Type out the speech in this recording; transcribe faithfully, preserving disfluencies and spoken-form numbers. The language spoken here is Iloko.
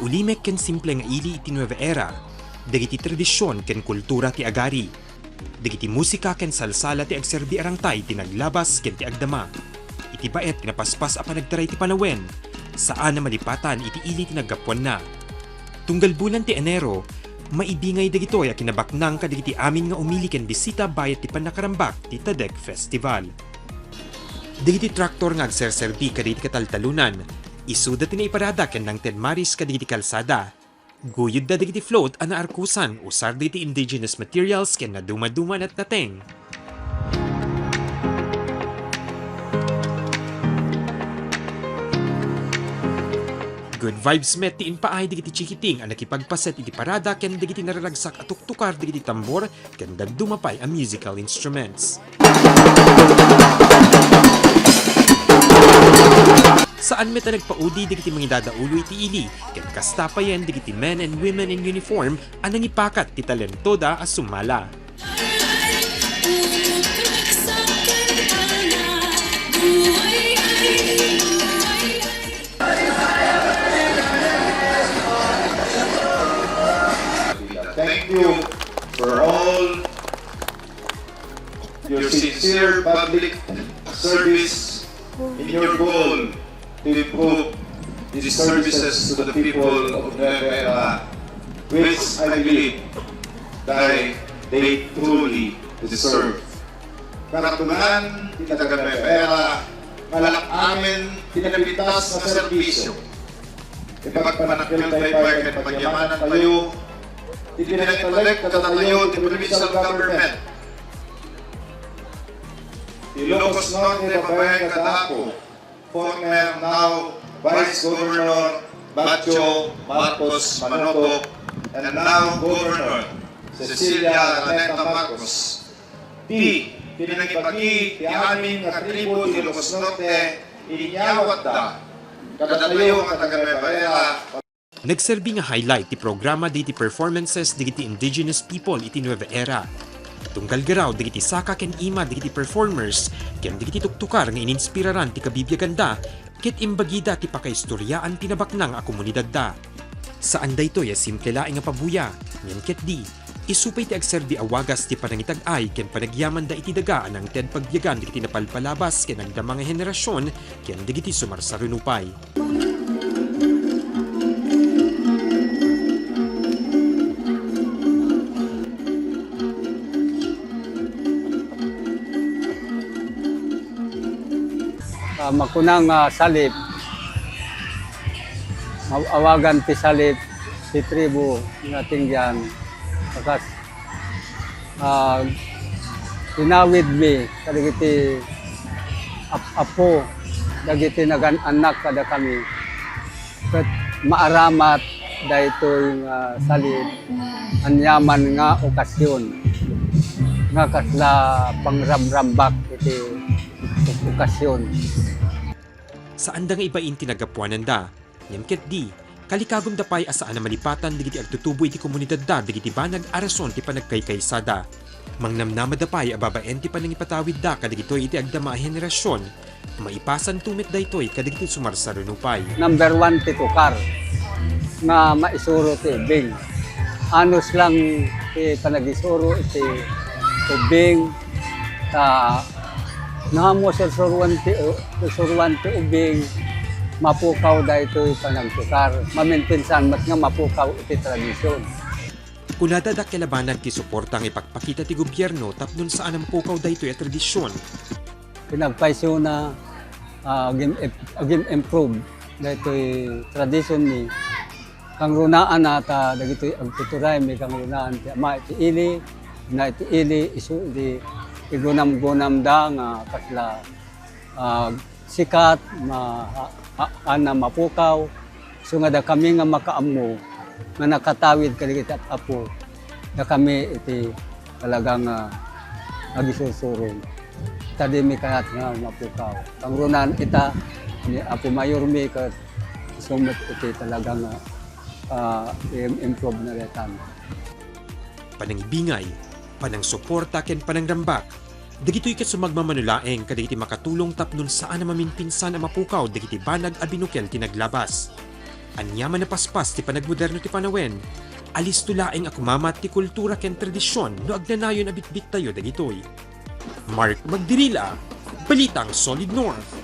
Limek ken simple nga ili iti Nueva Era, dagiti tradision ken kultura ti agari. Dagiti musika ken salsala ti agserbi a rangtay ti naglabas ken ti agdama. Iti baet ti napaspas a panagtaray ti panawen, saan a malipatan iti ili ti naggapuanna. Tunggal bulan ti Enero, maibingay dagitoy a kinabaknang kadagiti amin nga umili ken bisita bayat ti pannakarambak ti Tadek Festival. Dagiti traktor nga agserserbi kadagiti kataltalonan, isuda ti naiparada ken nangted maris kadagiti kalsada. Guyodda dagiti float a naarkusan, usar dagiti indigenous materials ken nadumaduma a natnateng. Good vibes met ti impaay dagiti chikiting a nakipagpaset iti parada ken dagiti nararagsak a tuktukar dagiti tambor ken dadduma pay a musical instruments. Saan met a nagpaudi dagiti mangidadaulo iti ili, ken kasta payen dagiti men and women in uniform a nangipakat ti talentoda a sumala. Thank you for all your sincere public service in your goal to improve these services to the people of Nueva Ecija, which I believe they, they truly deserve. Karatongan ti taga Nueva Ecija, nga amin ti napitas a serbisyo. Ipagpanakil tayo pa ken pagyamanan tayo ti pinangitalek kadatayo ti provincial government. Ilocos Norte babaen kada Apo, former now Vice Governor Bacho Marcos Manotoc, and now Governor Cecilia Araneta Marcos. Ti pinangibagi ti amin nga tribo ti Ilocos Norte, inyawatda kadatayo nga taga Nueva Ecija. Nagserbi nga highlight ti programa dagiti performances dagiti indigenous people iti Nueva Ecija. Tunggal garaw dagiti saka ken ima dagiti performers ken dagiti tuktukar nga ininspiraran ti kabibiaganda ket imbagida ti pakaistoriaan ti nabaknang a komunidadda. Saan daytoy a simple laeng a pabuya, ngem ketdi, isu pay ti agserbi a wagas ti panangitag-ay ken panagyamanda iti daga a nangted pagbiagan dagiti napalpalabas ken agdama nga henerasion ken dagiti sumarsaruno pay. Ah, makuna nga salip, aw-, awagan ti salip ti tribo nga Tinggian, bakas, ah, inawidmi kadagiti ap-, apo dagiti nagan-annak kadakami. Ket maaramat daytoy nga salip aniaman nga okasyon nga kasla pangramrambak iti okasyon. Saanda nga ibain ti naggapuananda, ngem ketdi, kalikagumda pay a saan a malipatan dagiti agtutubo iti komunidadda dagiti banag a rason ti panagkaykaysada. Mangnamnamadda pay a babaen ti panangipatawidda kadagitoy iti agdama a henerasion, maipasanto met daytoy kadagiti sumarsaruno pay. Number one ti tukar nga maisuro ti ubing. Anus lang ti panagisuro iti ubing, ta no ammo sursuruan ti u-, sursuruan ti ubing, mapukaw daytoy panagtukar. Maminpinsan met nga mapukaw iti tradision. Kunada, dakkel a banag ti suporta nga ipakpakita ti gobierno tapno saan a mapukaw daytoy a tradision. Pinagpaysiona, ah, agim-, agim-improve daytoy tradisionmi. Kangrunaan a ta dagitoy agtuturaymi, kangrunaan ti ama iti ili, ina iti ili, isu iti igunam-gunamda nga kasla, ah, sikat, ma-, a-, a-, ana mapukaw. Isu nga dakami nga makaammo nga nakatawid kadagiti ap-apo, dakami iti talaga nga agisursurong. Ta dimi kayat nga mapukaw. Kangrunaan ita ni Apo Mayormi ket isu met iti talaga nga, ah, im-, improve na daytan. Panangibingay, panangsuporta ken panangrambak. Dagitoy ket sumagmamano laeng kadagiti makatulong tapno saan a maminpinsan a mapukaw dagiti banag a binukel ti naglabas. Ania man a paspas ti panagmoderno ti panawen, alisto laeng a kumamat ti kultura ken tradision no agnanayon a bitbittayo dagitoy. Mark Magdirila, Balitang Solid North.